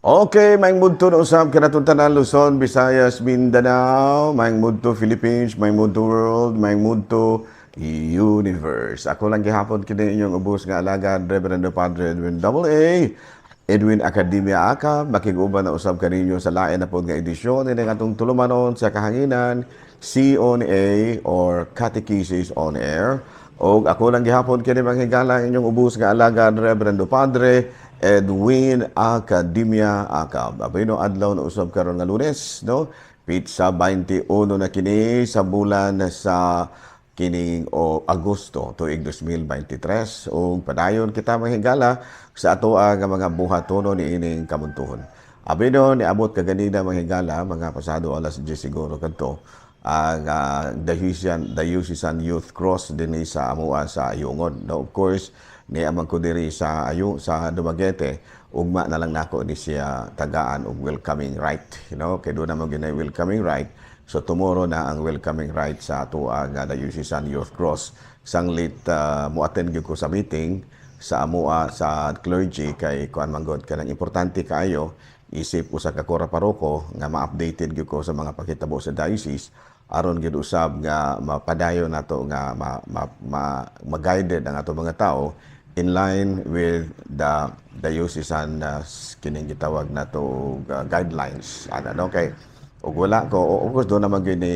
Okay, maayong budto na usab kanatong tanan, Luzon, Visayas, Mindanao, maayong budto Philippines, maayong budto world, maayong budto universe. Ako lang gihapon kini inyong ubos nga alagad, Reverendo Padre Edwin AA, Edwin Academia Aka, makig-uban na usab kaninyo sa lain na pod nga edisyon ini atong tulumanon sa kahanginan, C on A or Catechesis on Air. Og ako lang gihapon kini, mga higala, inyong ubos nga alagad, Reverendo Padre Edwin Academia Acab. Aboy no, adlaw na usab karon nga Lunes, no? Petsa 21 na kini sa bulan sa kining o Agosto tuig 2023 ug padayon kita, mga higala, sa ato ang mga buhatono ni ining kamuntuhon. Abi no, niabot kaganina, mga higala, mga pasado alas 10 siguro kadto ang Diocesan Youth Cross dinhi sa amoa sa Ayungon. No, of course, niya man ko diri sa ayo sa Dumaguete, ugma na lang nako ni siya tagaan og welcoming rite, kay doon naman ginay welcoming rite. So tomorrow na ang welcoming rite sa ato ang Diocesan Youth Cross. Sanglit mo-attend gyud ko sa meeting sa amoa sa clergy kay kuan man gud, kanang importante kaayo isip usa ka kora paroko nga ma-updated gyud ko sa mga pakitabo sa diocese aron gyud usab nga mapadayon nato nga ma, ma, ma, ma-guided ang ato mga tao in line with the diocesan kining gitawag nato guidelines ana, no? Kay ug wala ko, of course doon naman gyud ni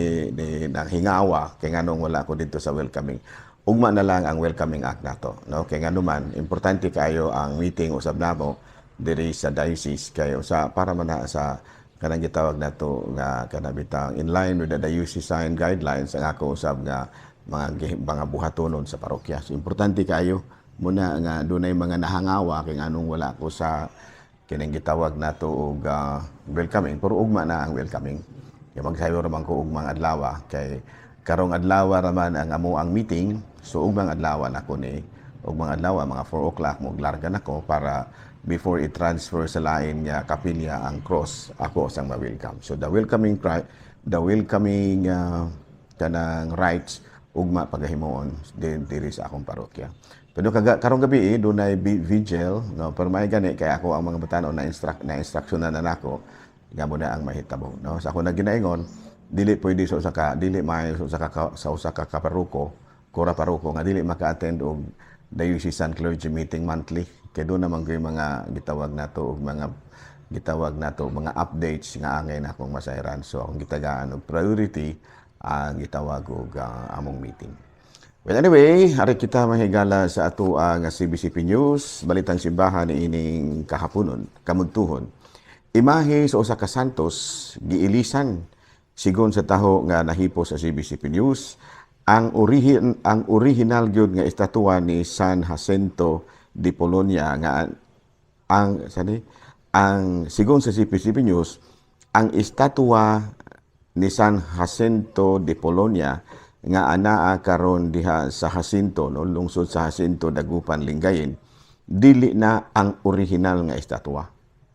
nang hingawa kay nganong wala ko dito sa welcoming. Ugma na lang ang welcoming act nato, no? Kay ngano man importante kaayo ang meeting usab namo diri sa diocese kay usa para man na sa kanang gitawag nato nga kanabitang in line with the diocesan guidelines ang ako usab nga mga buhatonon sa parokya. So importante kaayo muna nga dunay mga nahangawa kay nganong wala ko sa kining gitawag nato og welcoming, pero ugma na ang welcoming kay magsayo ra man ko ugmang adlaw kay karong adlaw ra man ang amo ang meeting. So ugmang adlaw nako ni, ugmang adlaw mga 4 o'clock mo larga nako para before i-transfer sa lain nga kapilya ang cross, ako sang ma-welcome. So the welcoming kanang rites ugma pagahimuon din diri sa akong parokya. Pero karong gabi eh, dunay vigil, no? Pero may gani kay ako ang mga batanon na instruct na instruction na nako nga mo na ang mahitabo, no? Sa ako na ginaingon, dili pwede sa usa ka dili maayo sa usa ka kaparuko, kora paroko nga dili maka-attend og diocesan clergy meeting monthly kay doon naman ko'y mga gitawag nato og mga gitawag nato mga updates nga angay na akong masayran. So akong gitagaan og priority ang gitawag og among meeting. Well, anyway, ari kita, mahigala, sa ato ang CBCP News, balitang simbahan ni ining kahaponon, kamuntuhon. Imahe sa usa ka santos giilisan. Sigon sa taho nga nahipo sa CBCP News, ang original gyud nga estatwa ni San Jacinto de Polonia nga ang sani ang sigon sa CBCP News, ang estatwa ni San Jacinto de Polonia nga anaa karon diha sa Jacinto, no, lungsod sa Jacinto, Dagupan, Lingayen, dili na ang original nga estatwa,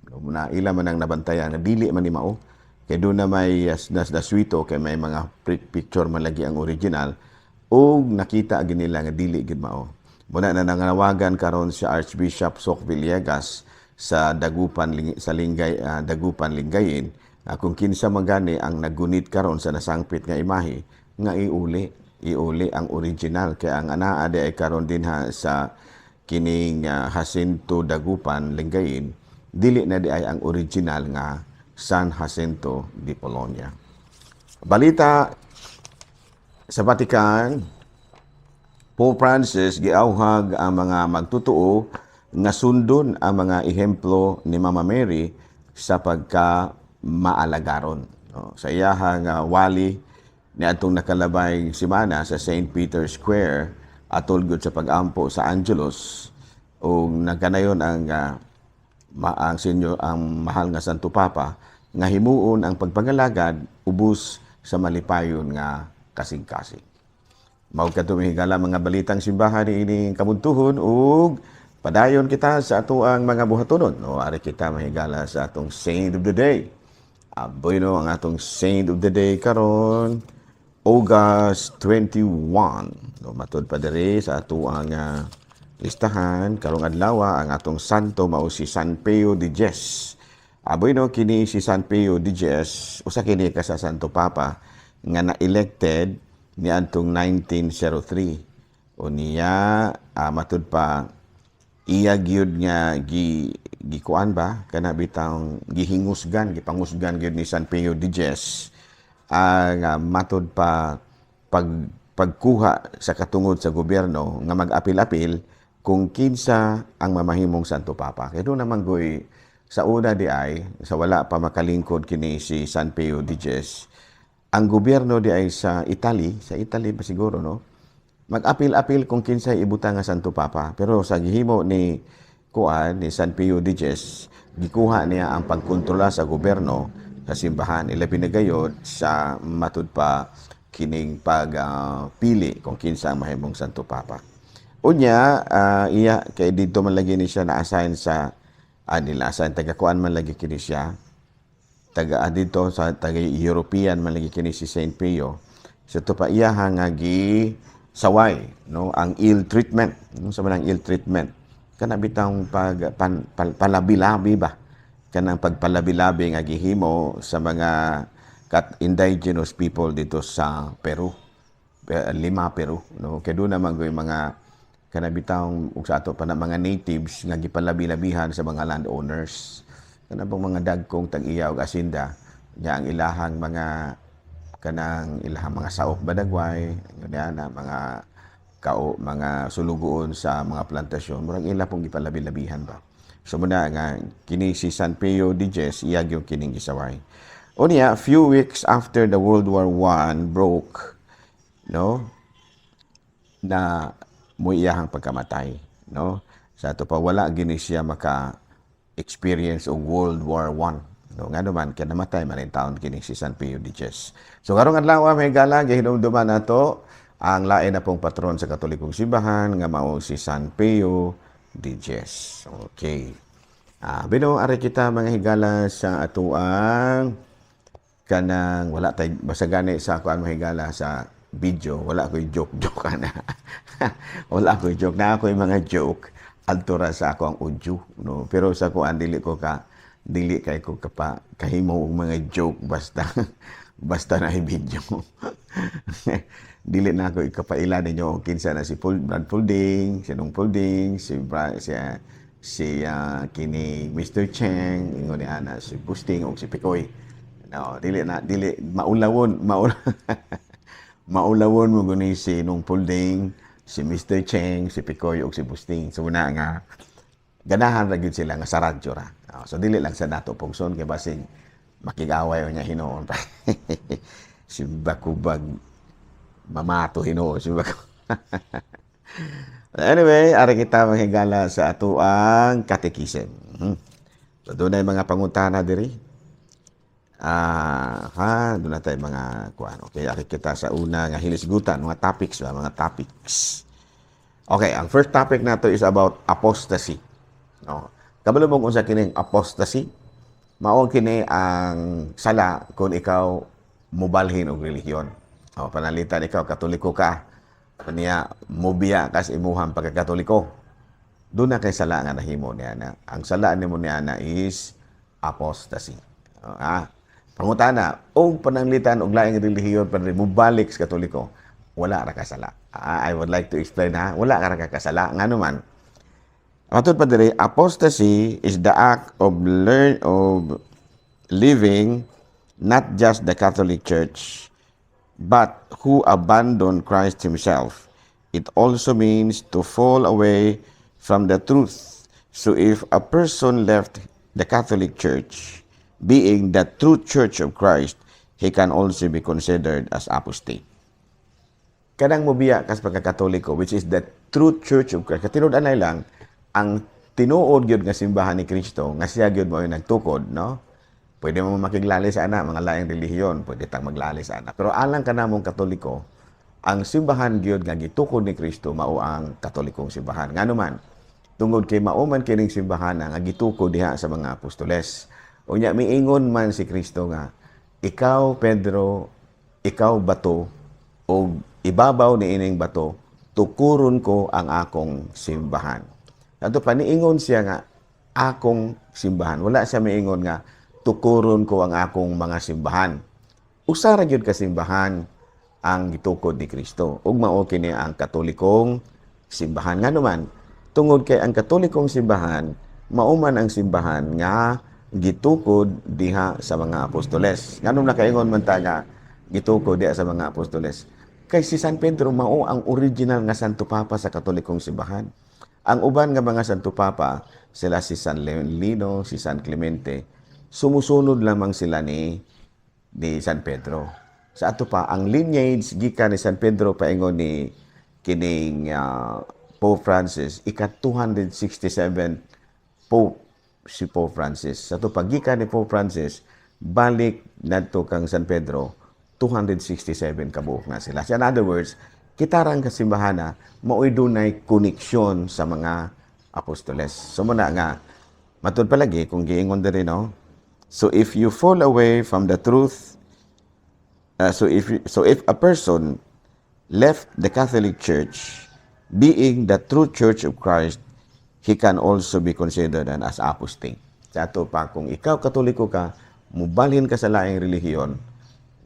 no? Na ila man ang nabantayan nga dili man ni mao kay doon na may nas naswito kay may mga picture man lagi ang original ug nakita gyud nila nga dili gid mao. Muna na nanganawagan karon si Archbishop Sok Villegas sa Dagupan sa Lingay, Dagupan, Lingayen kung kinsa man gani ang naggunit karon sa nasangpit nga imahe nga iuli iuli ang original kay ang anaa di ay karon dinha sa kining Jacinto, Dagupan, Lingayen, dili na di ay ang original nga San Jacinto de Polonia. Balita sa Vatican, Pope Francis giawhag ang mga magtutuo nga sundon ang mga ehemplo ni Mama Mary sa pagka maalagaron. No? Sa iyahang wali niadtong nakalabay simana sa St. Peter's Square atol gyud sa pag-ampo sa Angelus ug nagkanayon ang ang senyor, ang mahal nga Santo Papa, nga himuon ang pagpangalagad ubos sa malipayon nga kasing-kasing. Mao kadto, higala, mga balitang simbahan niining kamuntuhon ug padayon kita sa atoang mga buhatonon. No, ari kita, mahigala, sa atong saint of the day. Aboy no, ang atong saint of the day karon August 21. No, matud pa diri sa atoang listahan karong adlaw, ang atong santo mao si San Pio de Jes. Aboy no, kini si San Pio X, usa kini ka sa Santo Papa nga na-elected niadtong 1903. O niya matud pa iya gyud nga gikuan ba, kana bitang gihingusgan, gipangusgan gyud ni San Pio X ang matud pa pagkuha sa katungod sa gobyerno nga mag-apil-apil kung kinsa ang mamahimong Santo Papa. Kay doon naman goy sa una di ay sa wala pa makalingkod kini si San Pio X, ang gobyerno di ay sa Italy ba siguro, no, mag-apil-apil kung kinsay ibutang nga Santo Papa. Pero sa gihimo ni kuan ni San Pio X, gikuha niya ang pagkontrola sa gobyerno sa simbahan, ilabi na gayod sa matud pa kining pag pili kung kinsa ang mahimong Santo Papa. Unya, iya kay didto man lagi ni siya na-assign sa nila assign, taga kuan man lagi kini siya, taga dito sa taga European man lagi kini si Saint Pio. So to pa iya nga gi saway, no, ang ill treatment, no? Sa man ang ill treatment, kana bitang palabi-labi ba, kanang pagpalabi-labi nga gihimo sa mga kat indigenous people dito sa Peru. Lima, Peru, no? Kay doon naman goy mga kana bitang ug sa ato pa na mga natives nga gipalabi-labihan sa mga landowners, kana bang mga dagkong tag-iya og asinda nya, ang ilahang mga kanang ilahang mga saok badagway na mga kao, mga sulugoon sa mga plantasyon, murag ila pong gipalabi-labihan ba. So muna nga kini si San Pio X, iya gyud kining gisaway. Unya, few weeks after the World War I broke, no, na mo iyahang pagkamatay, no? Sa ato pa wala gini siya maka experience og World War I. No, nga naman kay namatay man taon kini si San Pio X. So karong adlaw, may gala, gihinumduman nato ang lain na pong patron sa Katolikong Simbahan nga mao si San Pio X. Okay. Bino ari kita, mga higala, sa atuang kanang wala tay basta gani sa kuan, mga higala, sa video wala ko'y joke joke ana. Wala ko'y joke na ako'y mga joke adto ra sa ako ang audio, no? Pero sa kuan dili kay ko kapa kahimo og mga joke basta basta na video. Dili na ako ikapaila ninyo og kinsa na si Brad Pulding, si Nung Pulding, si Bra, si si kini Mr. Cheng, ingon ni ana, si Pusting og si Pikoy. No, dili na dili maulawon, maulawon mo guni si Nung Pulding, si Mr. Cheng, si Pikoy ug si Pusting. So na nga ganahan ra gyud sila nga sa radyo ra. So dili lang sa nato pugson kay basig makig-away niya hinuon pa. Si Bakubag mamato hinuon si Baku. Anyway, ari kita, mga higala, sa atuang catechism. So doon mga pangutana diri. Ha, doon na tayo mga kuan. Okay, ari kita sa una nga hilisgutan, mga topics ba, mga topics. Okay, ang first topic nato is about apostasy. No. Kabalo mo kung unsa kining apostasy? Mao kini ang sala kung ikaw mubalhin og relihiyon. O, panalitan ikaw Katoliko ka. Niya mubiya kas imuhang pagkakatoliko. Doon na kay sala nga nahimo niya na. Ang sala nimo niya na is apostasy. O, pangutana, og pananglitan og laing relihiyon pero mubalik sa Katoliko, wala ra ka sala. I would like to explain, ha, wala ka ra ka kasala. Ngano man? Matod pa diri, apostasy is the act of leaving not just the Catholic Church, but who abandon Christ himself. It also means to fall away from the truth. So if a person left the Catholic Church, being the true Church of Christ, he can also be considered as apostate. Kanang mobiya kas pagkakatoliko, which is the true Church of Christ. Katinud-anay lang, ang tinuod gyud nga simbahan ni Kristo, nga siya gyud mo yung nagtukod, no? Pwede mo makiglali sa ana, mga laing relihiyon, pwede tang maglali sa ana. Pero alang ka namong Katoliko, ang simbahan gyud nga gitukod ni Kristo mao ang Katolikong simbahan. Ngano man, tungod kay mao man kining simbahan nga gitukod diha sa mga apostoles. Unya miingon man si Kristo nga, "Ikaw Pedro, ikaw bato, ug ibabaw ni ining bato tukuron ko ang akong simbahan." Adto pa niingon siya nga Akong simbahan. Wala siya miingon nga tukuron ko ang akong mga simbahan. Usa ra gyud ka simbahan ang gitukod ni Kristo. Ug mao kini ang Katolikong simbahan. Ngano man, tungod kay ang Katolikong simbahan mao man ang simbahan nga gitukod diha sa mga apostoles. Nganong nakaingon man ta nga gitukod diha sa mga apostoles? Kay si San Pedro mao ang original nga Santo Papa sa Katolikong simbahan. Ang uban nga mga Santo Papa, sila si San Lino, si San Clemente, sumusunod lamang sila ni San Pedro. Sa ato pa, ang lineage gikan ni San Pedro, paingon ni kining Pope Francis, ika 267 Pope si Pope Francis. Sa ato pa, gikan ni Pope Francis balik nadto kang San Pedro, 267 kabuok na sila. So in other words, kitarang kasimbahana mao'y dunay koneksyon sa mga apostoles. So muna nga matud palagi kung giingon diri, no. So if you fall away from the truth, so if a person left the Catholic Church, being the true Church of Christ, he can also be considered an as apostate. Sa ato pa, kung ikaw Katoliko ka, mubalhin ka sa laing relihiyon,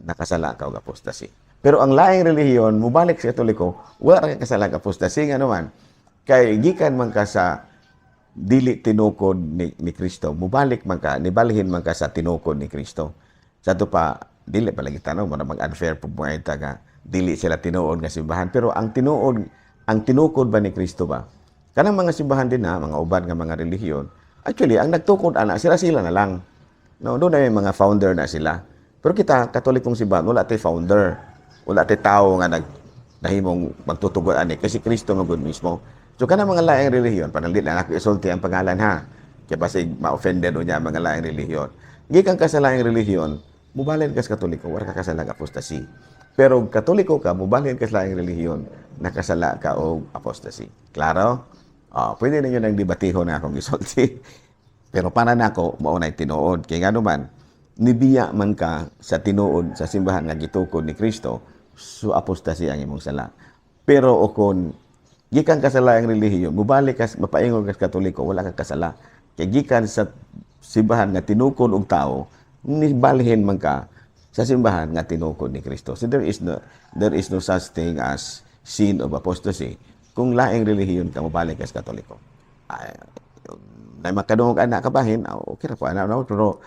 nakasala ka og apostasy. Pero ang laing relihiyon, mubalik sa Katoliko, wala ra ka kasala og apostasy. Ngano man, kay gikan man ka sa dili tinukod ni Kristo, mubalik man ka, nibalhin man ka sa tinukod ni Kristo. Sa ato pa, dili palagi tanong, mura mag-unfair po mga ita nga, dili sila tinuod nga simbahan. Pero ang tinuod, ang tinukod ba ni Kristo ba? Kanang mga simbahan din na, mga uban nga mga relihiyon, actually, ang nagtukod ana, sila-sila na lang. No, doon na may mga founder na sila. Pero kita, Katolikong simbahan, wala tay founder. Wala tay tao nga nag nahimong magtutugod ani kasi Kristo magud mismo. So kanang mga laing relihiyon, pananlit lang ako isulti ang pangalan ha. Kaya basig ma-offended niya ang mga laing relihiyon. Gikan ka sa laing relihiyon, mubalhin ka sa Katoliko, wala ka kasala apostasy. Pero Katoliko ka, mubalhin ka sa laing relihiyon, nakasala ka og apostasy. Klaro? Oh, pwede ninyo nang debatihon na akong gisulti. Pero para nako, mao na'y tinuod. Kay ngano man, nibiya man ka sa tinuod sa simbahan nga gitukod ni Kristo, so apostasy ang imong sala. Pero okon gikan ka sa laing relihiyon, mubalik ka, mapaingon ka sa Katoliko, wala ka kasala. Kay gikan sa simbahan nga tinukod og tao, nibalhin man ka sa simbahan nga tinukod ni Kristo. So there is no such thing as sin of apostasy kung laing relihiyon ka mobalik ka sa Katoliko. Ay, na makadungog ana kabahin, ah, okay ra po ana, no? Pero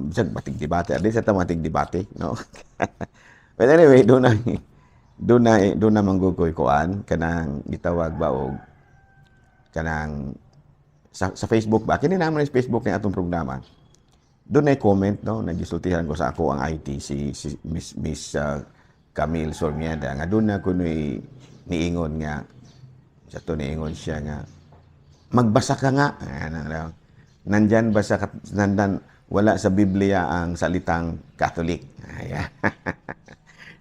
bisag matig debate, di sa ta matig debate, no? But anyway, doon na manggugoy kuan kanang gitawag ba og kanang sa Facebook ba, kini naman sa Facebook ni atong programa, doon ay comment, no? Nagisultihan ko sa ako ang IT si Miss Camille Sormieda nga doon na kunoy niingon nga sa to, niingon siya nga magbasa ka nga. Ayan, ano, nandyan ba sa nandan, wala sa Biblia ang salitang Catholic. Ayan.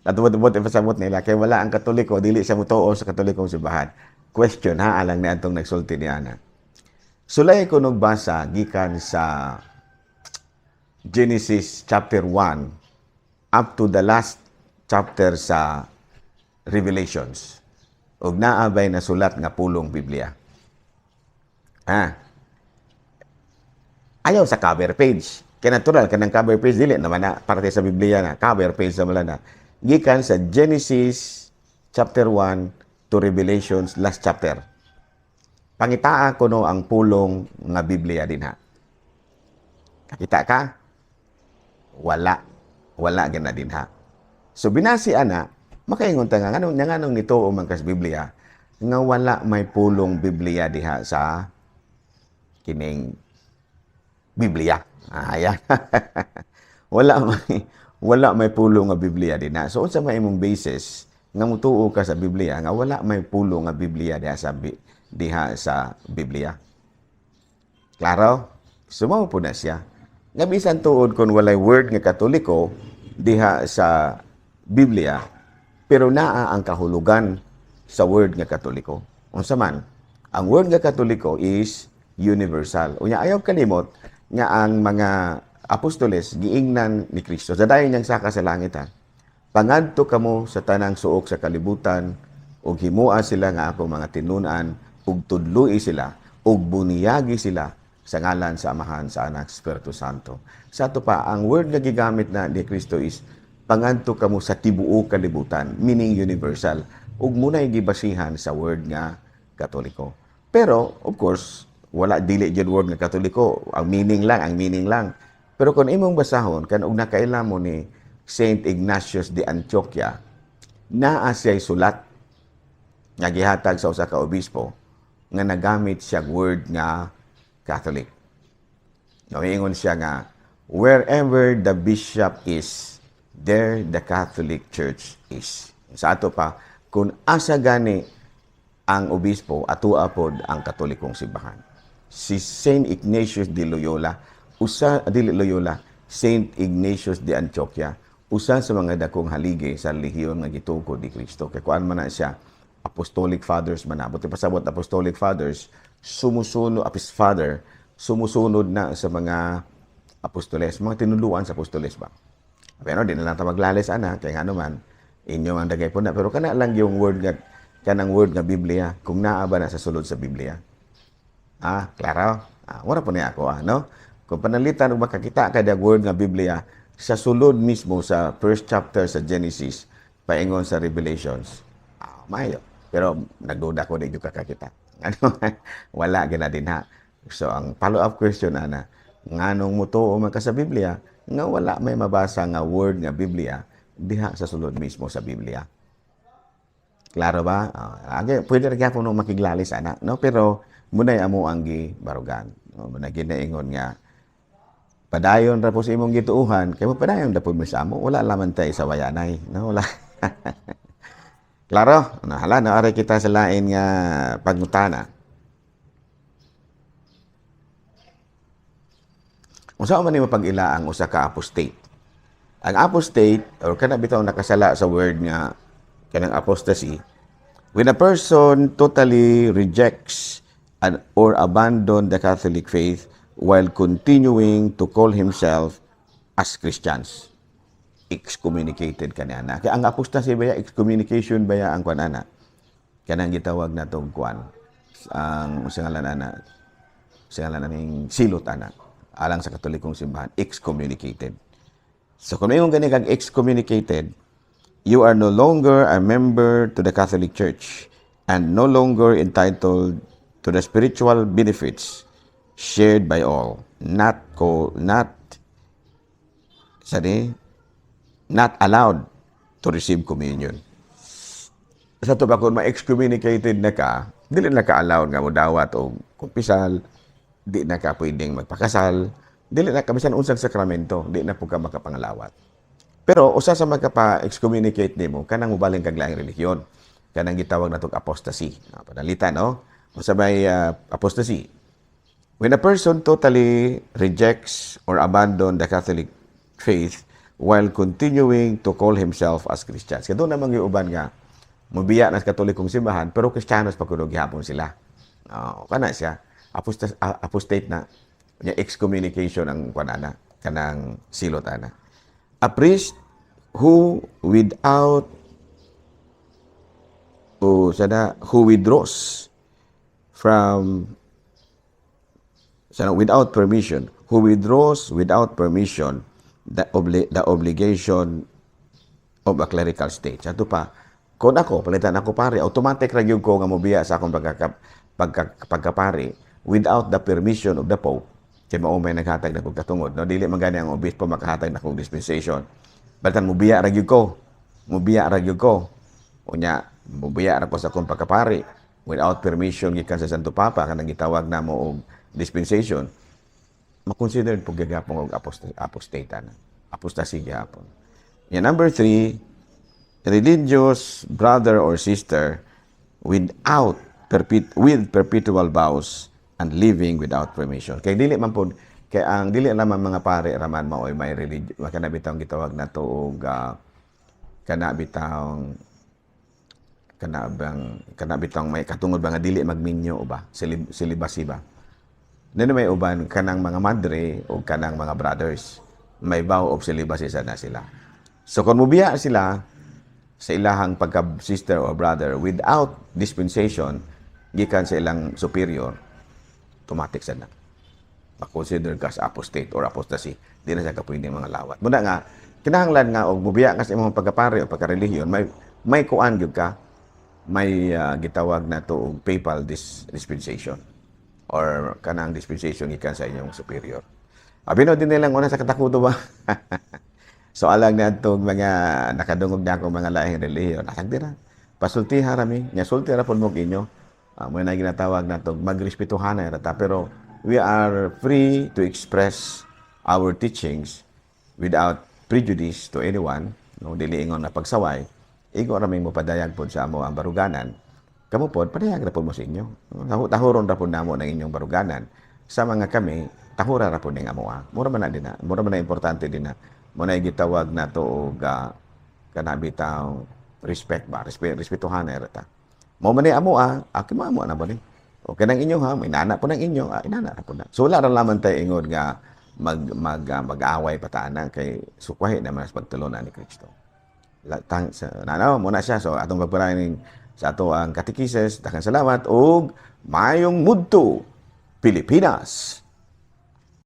Natubot-tubot ipasabot nila kay wala ang Katoliko, dili siya mutuo sa Katolikong simbahan. Question ha, alang ni atong nagsulti ni ana. Sulay ko basa gikan sa Genesis chapter 1 up to the last chapter sa Revelations. Ug naa bay nasulat nga pulong Biblia? Ha? Ayaw sa cover page. Kay natural kanang cover page dili naman na parte sa Biblia na cover page sa na. Gikan sa Genesis chapter 1 to Revelations last chapter. Pangitaa kuno ang pulong nga Biblia dinha. Kakita ka? Wala. Wala gana dinha. So binasi ana, makaingon ta nga nganong nganong nito man kas Biblia nga wala may pulong Biblia diha sa kining Biblia. Ayan. Wala may pulong nga Biblia dinha. So unsa may imong basis nga mutuo ka sa Biblia nga wala may pulong nga Biblia diha sa Biblia? Klaro? Sumaw po na siya. Nga bisan tuod kung walay word nga Katoliko diha sa Biblia, pero naa ang kahulugan sa word nga Katoliko. Unsa man? Ang word nga Katoliko is universal. Unya ayaw kalimot nga ang mga apostoles giingnan ni Kristo sa dayon niyang saka sa langit ha. "Pangadto kamo sa tanang suok sa kalibutan ug himua sila nga ako mga tinun-an ug tudloi sila Ug buniyagi sila sa ngalan sa Amahan, sa Anak, sa Espiritu Santo. Sa ato pa, ang word nga gigamit na ni Kristo is pangadto kamo sa tibuok kalibutan, meaning universal. Ug muna'y gibasihan sa word nga Katoliko. Pero, of course, wala, dili jud word nga Katoliko, ang meaning lang, ang meaning lang. Pero kung imong basahon, kan og nakaila mo ni Saint Ignatius de Antioquia, naa siya'y sulat nga gihatag sa usa ka obispo nga nagamit siya word nga Catholic. No, ingon siya nga, "Wherever the bishop is, there the Catholic Church is." Sa ato pa, kung asa gani ang obispo, atua pod ang Katolikong simbahan. Si Saint Ignatius de Loyola, usa, dili Loyola, Saint Ignatius de Antioquia, usa sa mga dakong haligi sa relihiyon nga gitukod ni Kristo. Kay kuan man na siya, Apostolic Fathers man na. Buti pasabot, Apostolic Fathers, sumusunod, apis Father, sumusunod na sa mga apostoles, mga tinuluan sa apostoles ba. Pero di na lang ta maglalis ana, kay ngano man, inyo ang dagay po na. Pero kana lang yung word nga, kanang word nga Biblia, kung naa ba na sa sulod sa Biblia. Ah, klaro? Ah, wala po niya ako, ah, no? Kung panalitan ug makakita ka og word nga Biblia sa sulod mismo sa first chapter sa Genesis, paingon sa Revelations, ah, maayo. Pero nagduda ko di jud kakakita. Ano, wala gina din ha. So ang follow-up question ana, nganong mutuo man ka sa Biblia nga wala may mabasa nga word nga Biblia diha sa sulod mismo sa Biblia? Klaro ba? Ah, age, pwede ra gyapon no makiglalis ana, no? Pero munay amo ang gibarugan. No, munay ginaingon nga padayon ra po sa imong gituuhan kay mo padayon ra po mi sa amo, wala laman tay sa wayanay, no? Wala. Klaro? Na hala na ari kita sa lain nga pangutana. Unsa man nimo pag-ila ang usa ka apostate? Ang apostate or kana bitaw nakasala sa word nga kanang apostasy, when a person totally rejects and or abandon the Catholic faith while continuing to call himself as Christians. Excommunicated ka niya na. Kaya ang apostasy ba ya, excommunication ba ya ang kwan ana? Kanang gitawag na tong kwan. Ang usa ngalan ana, sa ngalan aning silot ana. Alang sa Katolikong simbahan, excommunicated. So kung ingon gani kag excommunicated, you are no longer a member to the Catholic Church and no longer entitled to the spiritual benefits shared by all. Not co not sani not allowed to receive communion. Sa to ba, kung ma-excommunicated na ka, dili na ka allowed nga modawat og kumpisal, di na ka pwedeng magpakasal, dili na ka bisan unsang sakramento, di na po ka makapangalawat. Pero usa sa magkapa-excommunicate nimo kanang mobalhin kag laing relihiyon. Kanang gitawag natong apostasy. Ah, panalitan, no? Unsa may apostasy? When a person totally rejects or abandon the Catholic faith while continuing to call himself as Christians. Kaya doon naman yung uban nga, mubiya na sa Katolikong simbahan, pero Kristiyanos pa kuno gihapon sila. Oh, kana siya. Apostate na. Nya excommunication ang kuan ana, kanang silot ana. A priest who without o sana who withdraws from sana without permission, who withdraws without permission the obligation of a clerical state. Sa pa, kung ako, palitan ako pare, automatic ra gyud ko nga mobiya sa akong pagkapari without the permission of the Pope. Kay mao may naghatag na kog katungod, no? Dili man gani ang obispo makahatag na kog dispensation. Balitan mobiya ra gyud ko. Mobiya ra gyud ko. Unya, mobiya ra ko sa akong pagkapari without permission gikan sa Santo Papa, kanang gitawag namo og dispensation, makonsider po gihapon og apostate na. Apostasy gihapon. Yeah, number three, religious brother or sister without perpet with perpetual vows and living without permission. Kay dili man pod kay ang dili lamang mga pare raman maoy may religion, kana bitawng gitawag nato og kana bitawng kana bang kana bitawng may katungod ba nga dili magminyo ba celibacy ba. Nino may uban kanang mga madre o kanang mga brothers may vow of celibacy sana sila. So kung mubiya sila sa ilahang pagka sister or brother without dispensation gikan sa ilang superior, Automatic sad na. Ma-consider ka sa apostate or apostasy. Di na siya ka pwede mga lawat. Muna nga, kinahanglan nga og mubiya ka sa imong pagkapare o pagkarelihiyon, may kuan gyud ka, may gitawag na to og papal dispensation or kanang dispensation gikan sa inyong superior. Abi no din nilang una sa katakuto ba? So alang na itong mga nakadungog na akong mga lahing relihiyon, asag dira. Pasultiha rami, nya sulti ra pud mo inyo. Mo na ginatawag na to magrespetuhan na ta, pero we are free to express our teachings without prejudice to anyone, no? Dili ingon na pagsaway. Igo ra may mopadayag pod sa amo ang baruganan. Kamo pod padayag ra pod mo sa inyo. Tahuron ra pod namo ng inyong baruganan. Sa mga kami, tahura ra pod ning amo. Mura man na din na. Mura man na importante din na. Mo na gitawag na to og kana bitaw respect ba, respetuhan na ra ta. Mo man ni amo aki mo amo na ba ni? O kanang inyo ha, may inana po ng inyo, inana ra po na. So wala ra lamang tayo ingon nga mag mag mag-away pa ta ana kay sukwahi naman sa pagtulunan ni Kristo. La, tang, sa, nanaw mo na siya. So atong pagparaning sa ato ang katekises, daghang salamat ug mayong mudto, Pilipinas.